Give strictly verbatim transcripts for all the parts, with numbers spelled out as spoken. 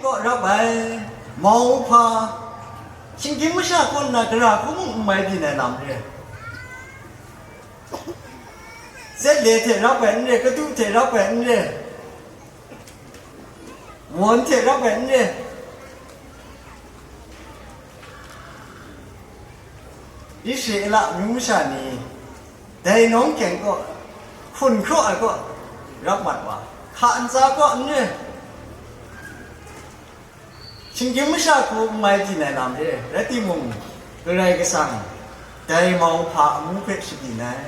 kaw rap ai, mau hpa, shinggyim masha kaw nna gara hku mung n mai byin ai lam re. Zetle hte rap ai n re, kadu hte rap ai n re, wan hte rap ai n re. Israela amyu masha ni dai nawng kyeng kaw, hkun hkraw ai kaw rap mat wa, hka ntsa kaw n re, shinggyim masha hku n mai byin ai lam re, rai timung, Karai Kasang dai mau hpa amu hpe shabyin ai.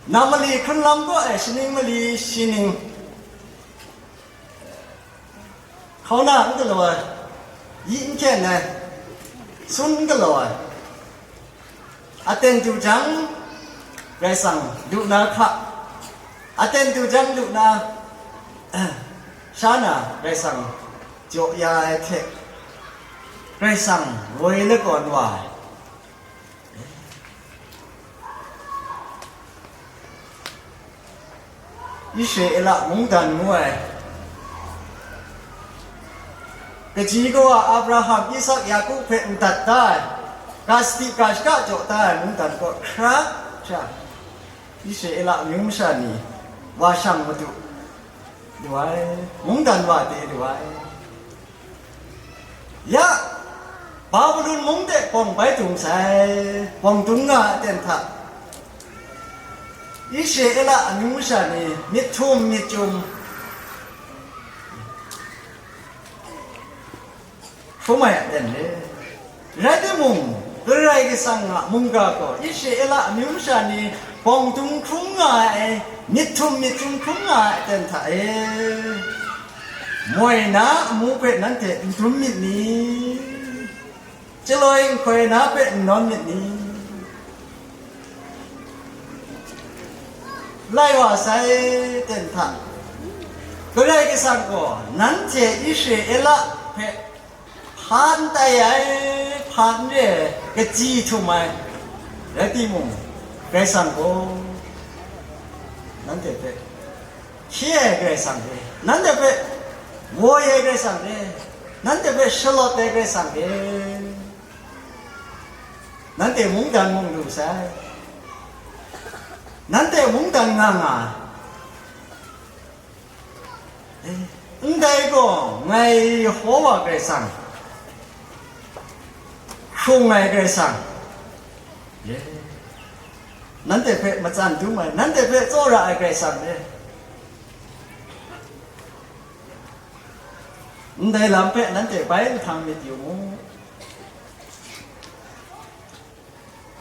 Nam mali hkrunlam kaw ai shaning mali shi ning, hkauna n galaw ai, yi n hkyen ai, sun n galaw ai, aten du jang Karai Kasang lu na hka, aten du jang lu na, sha na Karai Kasang jaw ya ai hte, Karai Kasang woi lagawn wa ai. Israela mungdan ngu ai, kaji kawa Abraham, Isak, Yaku hpe ndat da ai, ga sadi ga shaka jaw da ai mungdan kaw hkra hkra, Israela amyu masha ni wa shang madu lu ai, mungdan wa de lu ai. Ya, Babilon mung de bawng bai dung sai, bawng dung nga ai aten hta, Israela amyu masha ni myit htum myit chyum hkrum ai aten re. Rai timung, Karai Kasang a mungga gaw Israela amyu masha ni bawng dung hkrum nga ai, myit htum myit chyum hkrum nga ai aten hta e, moi na amu hpe nanhte n dum myit ni? Chyaloi nhtoi na hpe n nawn myit ni? Lai wa sai ten hta, Karai Kasang gaw nanhte Israela hpe hpa n tai ai, hpa n re ai, kachyi htum ai, rai timung, Karai Kasang gaw nanhte hpe hkye ai Karai Kasang re, nanhte hpe woi ai Karai Kasang re, nanhte hpe shalawt ai Karai Kasang re, nanhte mungdan mung lu sai, nanhte mungdan nga nga ai. Ndai gaw ngai Yehova Karai Kasang, hkrung ai Karai Kasang, nanhte hpe matsan dum ai, nanhte hpe tsawra ai Karai Kasang re. Ndai lam hpe nanhte bai nhtang myit yu mu.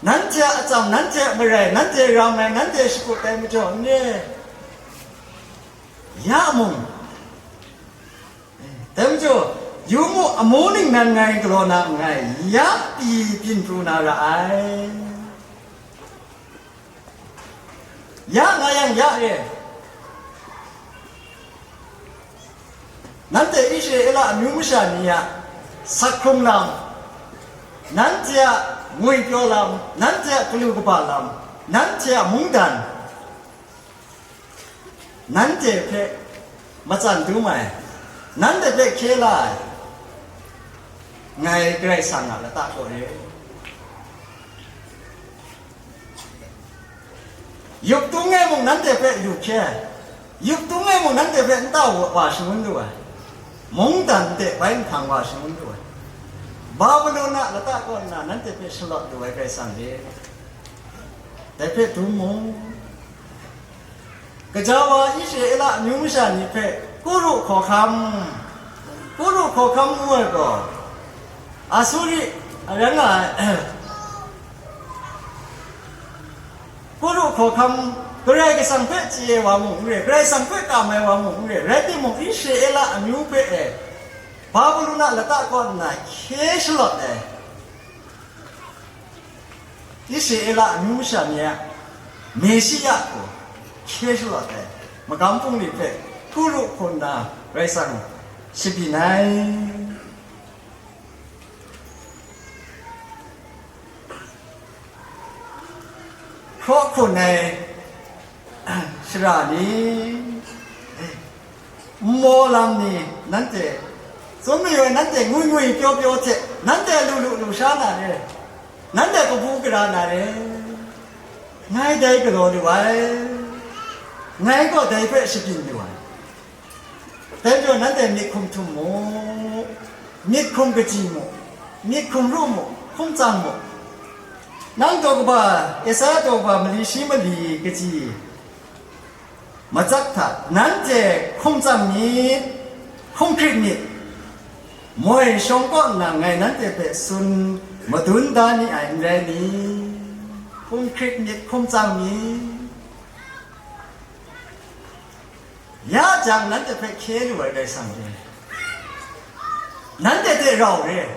Nanhte a atsam, nanhte a marai, nanhte ram ai, nanhte shakut ai majaw n re? Ya mung, dai majaw, yu mu, amu ningnan ngai galaw na nngai, ya pyi byin pru na ra ai. Ya nga yang ya re. Nanhte Israela amyu masha ni a sak hkrung lam, nanhte a ngwipyaw lam, nanhte a galu kaba lam, nanhte a mungdan, nanhte hpe matsan dum ai, nanhte hpe hkye la ai, ngai Karai Kasang a lata kaw re. Yup tung e mung nanhte hpe yu hkye ai, yup tung e mung nanhte hpe nta wa shangun lu ai, mungdan de bai nhpang wa shangun lu ai, Babilon a lata kaw nna nanhte hpe shalawt lu ai Karai Kasang re, dai hpe dum mu. Gaja wa Israela amyu masha ni hpe Kuru hkawhkam, Kuru hkawhkam ngu ai gaw, Asuri a rai nga ai, Kuru hkawhkam, Karai Kasang hpe chye ai wa mung n re, Karai Kasang hpe kam ai wa mung n re, rai timung, Israela amyu hpe e Babilon a lata kaw nna hkye shalawt ai, Israela amyu masha ni a Mesiya gaw hkye shalawt ai, magam bungli hpe Kuru hku nna Karai Kasang shabyin ai. Hkraw hkun ai shara ni, maw lam ni, nanhte, tsun mayu ai nanhte ngwi ngwi pyaw pyaw hte, nanhte lu lu lu sha na re, nanhte kabu gara na re, ngai dai galaw lu ai, ngai gaw dai hpe shabyin lu ai. Dai majaw nanhte myit hkum htum mu, myit hkum kaji mu, myit hkum ru mu, hkum tsang mu. Nang daw kaba, Esaia daw kaba mali shi mali kaji, matsat hta, nanhte hkum tsang myit, hkum hkrit myit, moi shawng kaw nna ngai nanhte hpe tsun madun da ni ai n rai ni? Hkum hkrit myit, hkum tsang myit. Ya jang nanhte hpe hkye lu ai Karai Kasang re, nanhte hte rau re,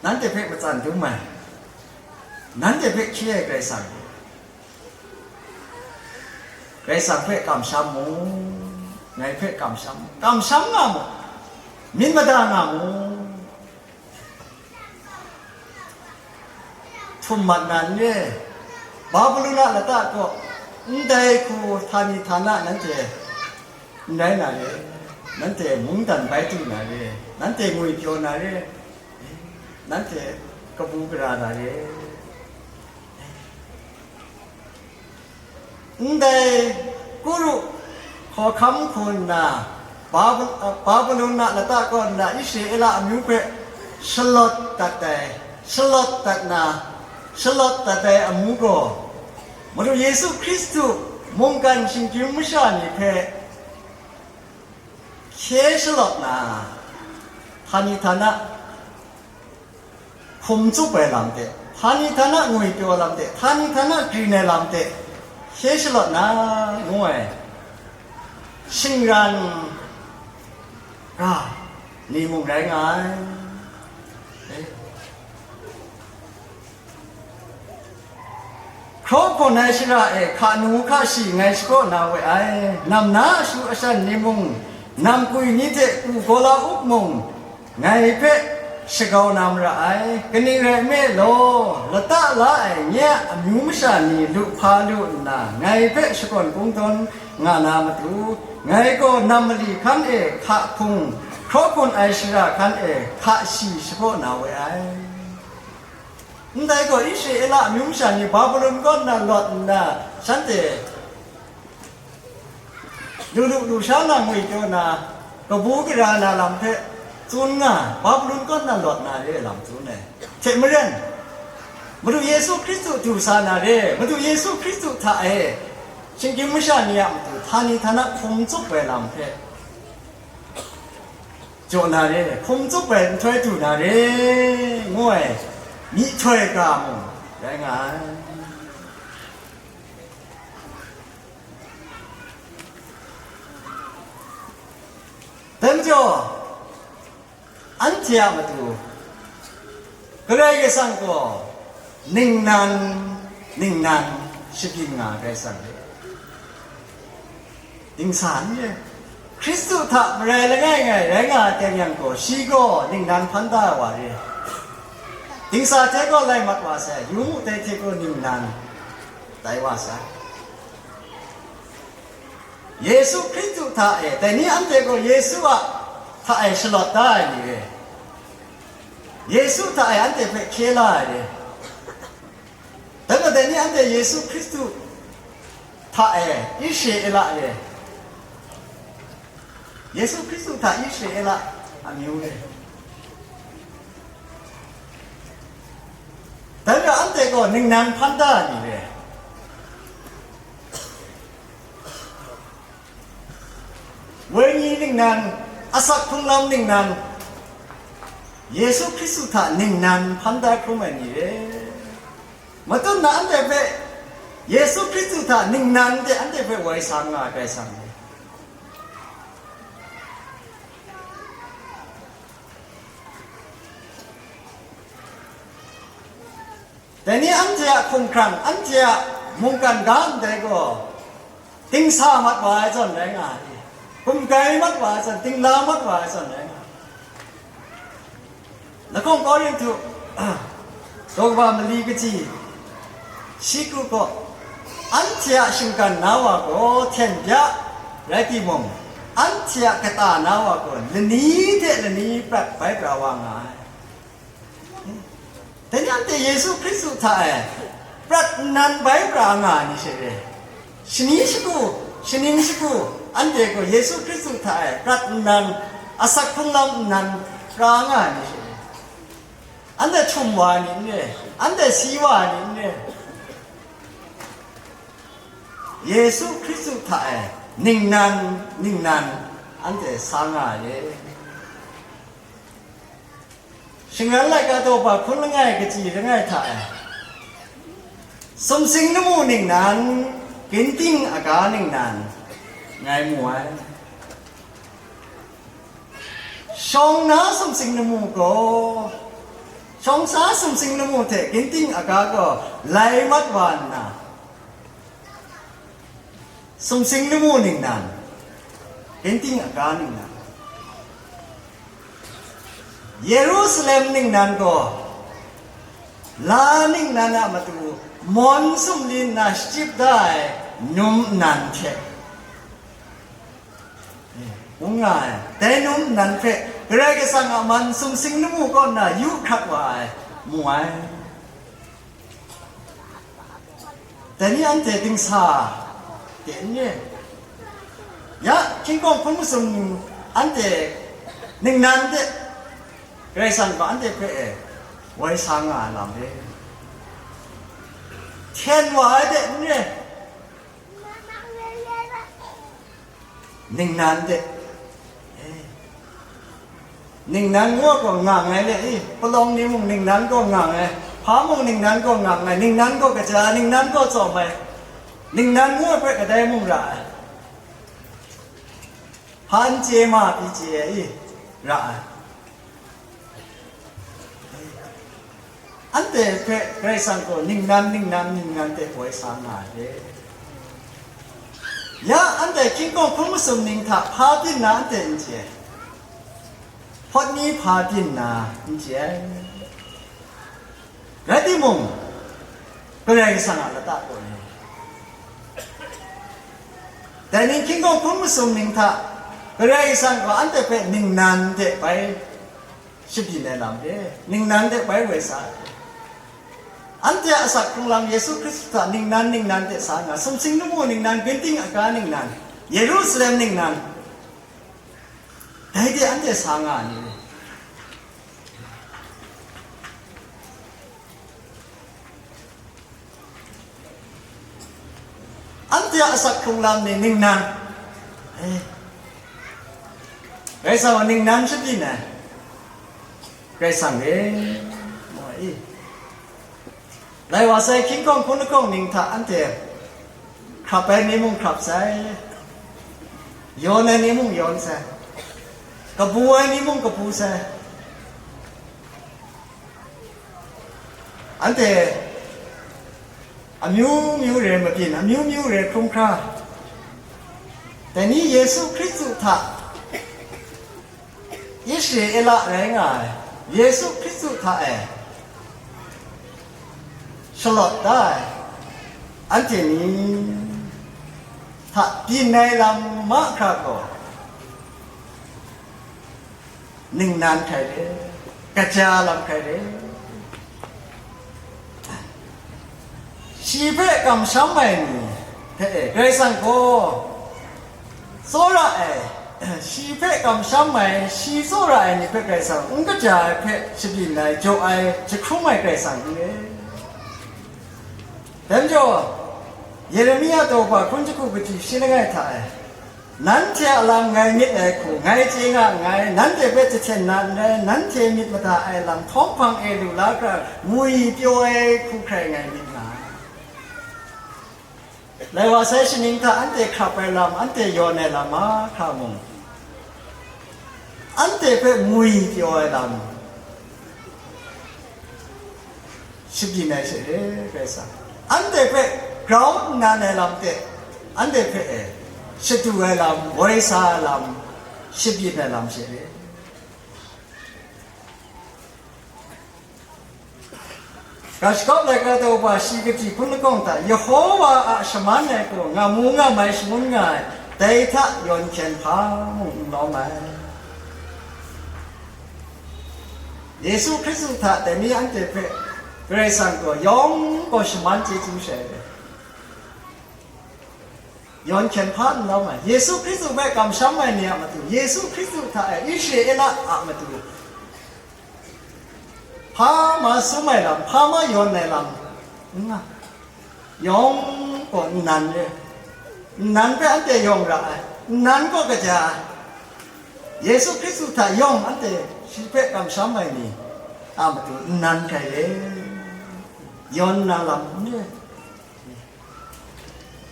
nanhte hpe matsan dum ai, nanhte hpe hkye ai Karai Kasang re. Karai Kasang hpe kamsham mu, ngai hpe kamsham mu, kamsham nga mu, myit mada nga mu. Htum mat na n re, Babilon a lata kaw ndai hku htani htana nanhte n rai na re, nanhte mungdan bai tu na re, nanhte ngwi pyaw na re, nanhte kabu gara na re. Ndai Kuru hkawhkam hku nna, Babu-, Babilon a lata kaw nna Israela amyu hpe shalawt dat ai, shalawt dat na, shalawt dat ai amu gaw, Madu Yesu Hkristu mungkan shinggyim masha ni hpe hkye shalawt na, htani htana, hkum tsup ai lam hte, htani htana ngwi pyaw lam hte, htani htana grin ai lam hte, hkye shalawt na, ngu ai shingran ga ni mung rai nga ai. Hkraw hkawn ai shara e hka nu hka shi ngai shapraw na we ai, nam na ashu ashan ni mung, nam kwi ni hte u gaw la up mung, ngai hpe shagau na mara ai. Kaning rai nme law, lata la ai nye a amyu masha ni lu hpa lu nna, ngai hpe shakawn kungdawn nga na matu, ngai gaw nam mali hkan e hka hpung, hkraw hkawn ai shara hkan e hka shi shapraw na we ai. Ndai gaw, Israela amyu masha ni Babilon kaw nna lawt nna, shanhte lu lu lu sha na ngwi pyaw na, kabu gara na lam hpe tsun nga, Babilon kaw nna lawt na re ai lam tsun ai. Hte maren, Madu Yesu Hkristu du sa na re, Madu Yesu Hkristu hta e shinggyim masha ni a matu htani htana hkum tsup ai lam hpe jaw na re, hkum tsup ai nhtoi du na re, ngu ai myihtoi ga mung rai nga ai. Dai majaw, anhte a matu Karai Kasang gaw ningnan, ningnan shabyin nga ai Karai Kasang re. Dingsa n re. Hkristu hta marai langai ngai rai nga ai teng yang gaw, shi gaw ningnan hpan da ai wa re. Dingsa hte gaw lai mat wa sai, yu mu, dai hte gaw ningnan tai wa sai. Yesu Hkristu hta e, dai ni anhte gaw Yesu a hta e shalawt da ai ni re. Yesu hta e anhte hpe hkye la ai re. Dai majaw dai ni anhte Yesu Hkristu hta e, Israela re. Yesu Hkristu hta Israela amyu re. Dai majaw anhte gaw ningnan hpan da ai ni re. Wenyi ningnan, asak hkrung lam ningnan, Yesu Hkristu hta ningnan hpan da hkrum ai ni re. Matut na anhte hpe Yesu Hkristu hta ningnan de anhte hpe woi sa nga ai Karai Kasang ni. Dai ni anhte a hkumhkrang, anhte a mungkan ga ndai gaw, dingsa mat wa ai zawn rai nga ai, gumgai mat wa ai zawn, dingla mat wa ai zawn rai nga ai. Lahkawng Korinhtu, daw kaba mali kaji, shi kru gaw, anhte a shinggan na wa gaw hten bya rai timung, Anhte a kata na wa gaw lani hte lani prat bai pra wa nga ai. Dai ni anhte Yesu Hkristu hta e prat nnan bai pra nga ai ni she re. Shani shagu, shaning shagu, anhte gaw Yesu Hkristu hta e prat nnan, asak hkrung lam nnan pra nga ai ni she re. Anhte htum wa ai ni n re, anhte si wa ai ni n re. Yesu Hkristu hta e ningnan ningnan anhte sa nga ai. Shingran laika daw hpa hkun langai kaji langai hta e, sumsing lamu ningnan, ginting aga ningnan, ngai mu ai. Shawng na sumsing lamu gaw, shawng sa sumsing lamu hte ginting aga gaw lai mat wa nna, sumsing lamu ningnan, ginting aga ningnan, Yerusalem ningnan gaw, la ningnan a matu mawn sumlin na shachyip da ai num nnan hte, ngu nga ai. Dai num nnan hpe Karai Kasang a man sumsing lamu kaw nna yu hkrat wa ai, mu ai. Dai ni anhte dingsa de n re. Ya, hkying kawng hpun masum anhte ningnan de Karai Kasang gaw anhte hpe e woi sa nga ai lam re. Hten wa ai de n re. Ningnan de. Eh. Ningnan ngu gaw nga nngai le i, palawng ni mung ningnan gaw nga nngai, hpa mung ningnan gaw nga nngai, ningnan gaw kaja, ningnan gaw tsawm ai, ningnan ngu ai hpe kadai mung ra ai. Hpa n chye ma pyi chye ai i, ra ai. Anhte hpe Karai Kasang gaw ningnan, ningnan, ningnan hte woi sa nga ai. Ya, anhte hkying kawng hpun masum ning hta hpa byin na anhte n chye ai. Hpawt ni hpa byin na n chye ai. Rai timung, Karai Kasang a lata gaw ni, dai ning hkying kawng hpun masum ning hta Karai Kasang gaw anhte hpe ningnan de bai shabyin ai lam re, ningnan de bai woi sa ai. Anhte a asak hkrung lam Yesu Hkristu hta ningnan, ningnan de sa nga, sumsing lamu ningnan, ginting aga ningnan, Yerusalem ningnan, dai de anhte sa nga ai ni? Anhte a asak hkrung lam ni ningnan, eh, Karai Kasang a ningnan shabyin ai, Karai Kasang e, mu ai. Lai wa sai hkying kawng hpun lakawng ning hta anhte hkrap ai ni mung hkrap sai, yawn ai ni mung yawn sai, kabu ai ni mung kabu sai. Anhte amyu myu re mabyin, amyu myu re hkrum hkra, dai ni Yesu Hkristu hta Israela rai nga ai, Yesu Hkristu hta e shalawt da ai anhte ni hta byin ai lam mahkra gaw, ningnan hkrai re, kaja lam hkrai re. Shi hpe kamsham ai ni hpe Karai Kasang gaw tsawra ai, shi hpe kamsham ai, shi tsawra ai ni hpe Karai Kasang n kaja ai hpe shabyin ai, jaw ai, jahkrum ai Karai Kasang n re. Dai majaw, Yeremia daw hpa hkun jahku kaji shi langai hta e, nanhte a lam ngai myit ai hku ngai chye nga nngai, nanhte hpe jahten na n rai, nanhte myit mada ai lam htawng hpang e lu la hkra ngwi pyaw ai hku hkrai ngai myit nga ai. Lai wa sai shaning hta anhte hkrap ai lam, anhte yawn ai lam mahkra mung, anhte hpe ngwi pyaw ai lam shabyin ai she re, Karai Kasang. Anhte hpe grau nnan ai lam hte, anhte hpe e shadu ai lam, woi sa ai lam, shabyin ai lam she re. Ga shagawp laika daw hpa shi kaji hpun lakawng hta, Yehowa a shaman ai gaw nga mu nga mai shangun nga ai, Dai hta yawn hkyen hpa mung n lawm ai. Yesu Hkristu hta dai ni anhte hpe Karai Kasang gaw yawng gaw shaman chyeju shai ai. Yawn hkyen hpa n lawm ai. Yesu Hkristu hpe kamsham ai ni a matu, Yesu Hkristu hta e Israela a matu, hpa ma sum ai lam, hpa ma yawn ai lam n nga. Yawng gaw nnan re, nnan hpe anhte yawng ra ai, nnan gaw kaja ai. Yesu Hkristu hta yawng anhte shi hpe kamsham ai ni a matu nnan hkrai re, yawn na lam n re.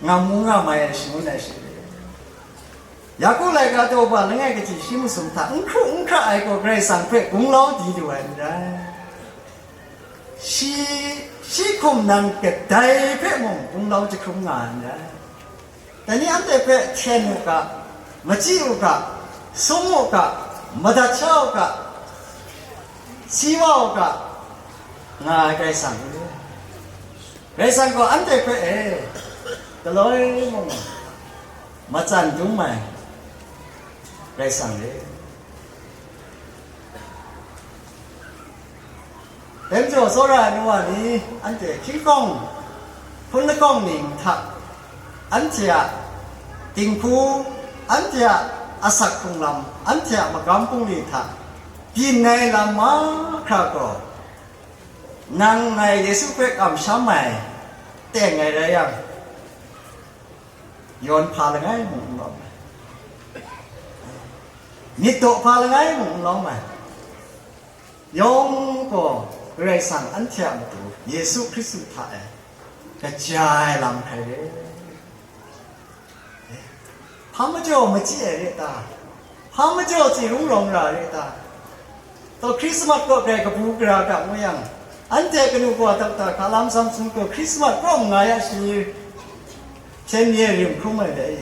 Ngam mu nga mai ai shangun ai shi re. Yaku laika daw ba langai kaji shi masum hta n hkru n hkra ai gaw Karai Kasang hpe gunglau di lu ai n rai. Shi, shi hkum nan kadai hpe mung gunglau jahkrum nga ai n rai. Dai ni anhte hpe hten u ga, machyi u ga, sum u ga, madat sha u ga, si wa u ga, nga ai Karai Kasang re. Karai Kasang gaw anhte hpe e, galoi mung matsan dum ai Karai Kasang re. Dai majaw, tsawra ai nu wa ni, anhte hkying kawng, hpun lakawng ning hta, anhte a dinghku, anhte a asak hkrung lam, anhte a magam bungli hta byin ai lam mahkra gaw, nang ngai Yesu hpe kamsham ai teng ai rai yang, yawn hpa langai mung n lawm ai, myit daw hpa langai mung n lawm ai, yawng gaw Karai Kasang anhte a matu Yesu Hkristu hta e kaja ai lam hkrai re. Hpa majaw machyi ai re ta? Hpa majaw tsi rung rawng ra re ta? Taw Hkrismat kaw grai kabu gara ga ngu yang, anhte kanu kawa dakta hka lam sam sung gaw Hkrismat kaw nga ya shi, hpyen mi ai rim hkrum ai dai.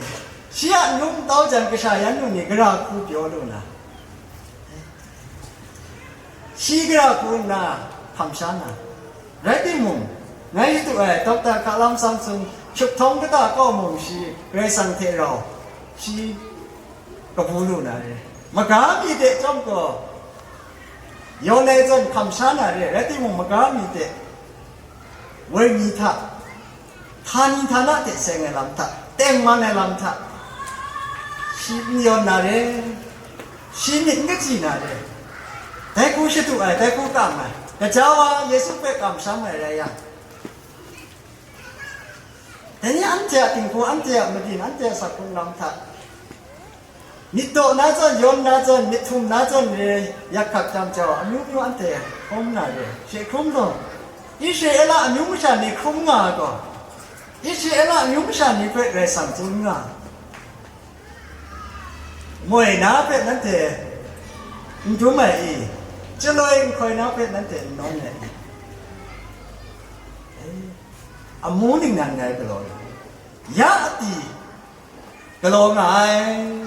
Shi a n-gun n tau jan kasha yan nu ni gara hku pyaw lu na, shi gara hku nna hkam sha na, rai timung, ngai du ai dakta hka lam sam sung, hkyup htawng kata kaw mung shi Karai Kasang hte rau shi kabu lu na re. Maga mi de chyawm gaw, yawn ai zawn hkam sha na re, rai timung, maga mi de woi mi hta, htani htana de seng ai lam hta, tengman ai lam hta, shi n yawn na re, shi myit n kaji na re, dai hku shadu ai, dai hku kam ai, gaja wa Yesu hpe kamsham ai rai yang, dai ni anhte a dinghku, anhte a madin, anhte a sakhkung lam hta, myit daw na zawn, yawn na zawn, myit htum na zawn re, yak hkak jam jau, amyu myu anhte hkrum na re, she hkrum gaw, Israela amyu masha ni hkrum nga ai gaw, Israela amyu masha ni hpe Karai Kasang tsun nga, moi na hpe nanhte n dum ai i? Chyaloi nhkoi na hpe nanhte n nawng ai i? Amu ningnan ngai galaw ai, ya pyi galaw nga ai.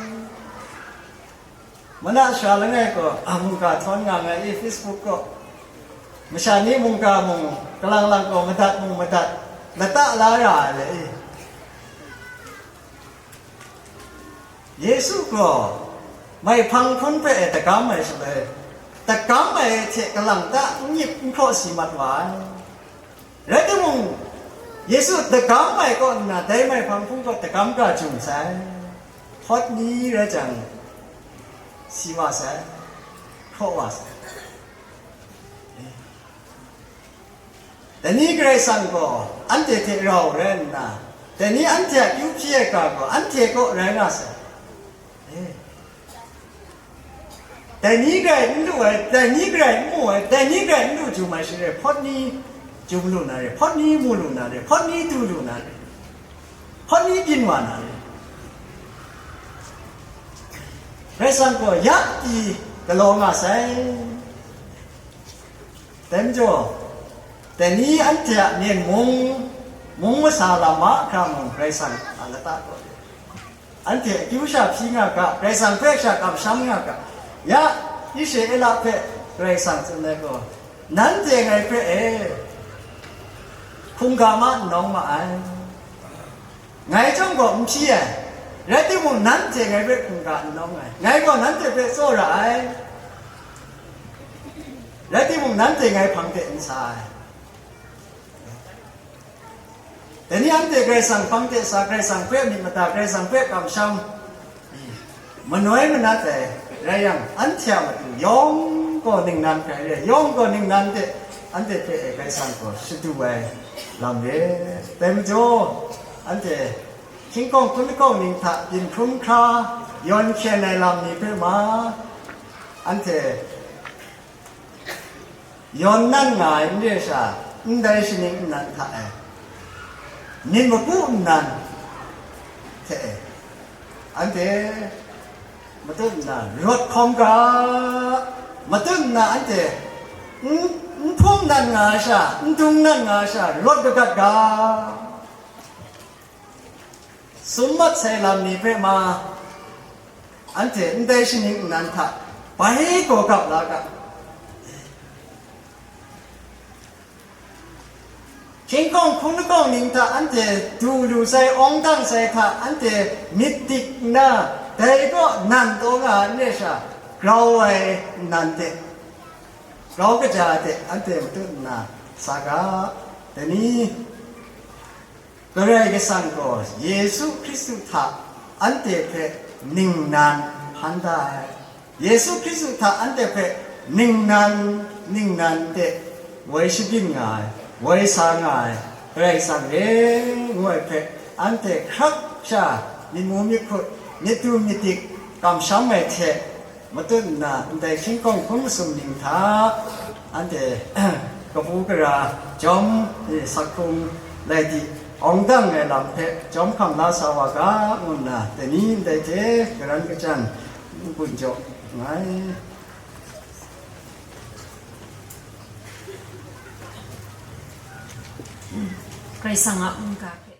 Mana sara langai gaw, a, mungga htawn nga nga i, Facebook gaw, masha ni mungga mung, kalang lang gaw madat mung madat, lata la ra ai le i. Yesu gaw maihpang hpun hpe e dagam ai shaloi, dagam ai hte kalang ta n myit n hkraw si mat wa ai. Rai timung, Yesu dagam ai kaw nna, dai maihpang hpun gaw dagam ga jung sai, hpawt ni rai jang, si wa sai, hkraw wa sai. Dai ni Karai Kasang gaw anhte hte rau rai nna, dai ni anhte a kyu hpyi ai ga gaw anhte kaw rai nga sai. Dai ni grai n lu ai, dai ni grai n mu ai, dai ni grai n lu jum ai shaloi, hpawt ni jum lu na re, hpawt ni mu lu na re, hpawt ni du lu na re, hpawt ni byin wa na re. Karai Kasang gaw ya pyi galaw nga sai. Dai majaw, dai ni anhte a myen mung, mung masa lam mahkra mung Karai Kasang a lata kaw de. Anhte akyu sha hpyi nga ga, Karai Kasang hpe sha kamsham nga ga, ya, Israela hpe Karai Kasang tsun ai gaw, nanhte ngai hpe e, hkungga ma n nawng ma ai. Ngai chyawm gaw n hpyi ai, Rai timung, nanhte ngai hpe hkungga n nawng ai, ngai gaw nanhte hpe tsawra ai, rai timung, nanhte ngai hpang de n sa ai. Dai ni anhte Karai Kasang hpang de sa, Karai Kasang hpe myit mada, Karai Kasang hpe kamsham, manoi manat ai rai yang, anhte a matu yawng gaw ningnan hkrai re, yawng gaw ningnan de, anhte hpe Karai Kasang gaw shadu ai lam re. Dai majaw, anhte hkying hkawng hkun lahkawng ning hta byin hkrum hkra yawn hkyen ai lam ni hpe ma, anhte yawn nan nga ai n re sha, ndai shaning nnan hta e, myit magu nnan hte e, anhte matut nna rawt hkawm ga, matut nna anhte n, n hpung nan nga ai sha, n dung nan nga ai sha, rawt kagat ga. Sum mat sai lam ni hpe ma, anhte ndai shaning nnan hta bai gaw gap la ga. Hkying hkawng hkun lahkawng ning hta anhte du lu sai, awng dang sai hta anhte myit dik nna, dai kaw nan taw nga ai n re sha, grau ai nnan de, grau kaja ai de, anhte matut nna sa ga. Dai ni, Karai Kasang gaw Yesu Hkristu hta anhte hpe ningnan hpan da ai. Yesu Hkristu hta anhte hpe ningnan, ningnan de woi shabyin nga ai, woi sa nga ai Karai Kasang re ngu ai hpe, anhte hkrak sha myit mu myit hkut, myit du myit dik kamsham ai hte, matut nna ndai hkying hkawng hkun masum ning hta, anhte kabu gara jawm, e, sak hkrung lai di, awng dang ai lam hpe jawm hkam la sa wa ga, ngu nna dai ni ndai hte karan kachyan n gun jaw nngai. Karai Kasang a mungga hpe.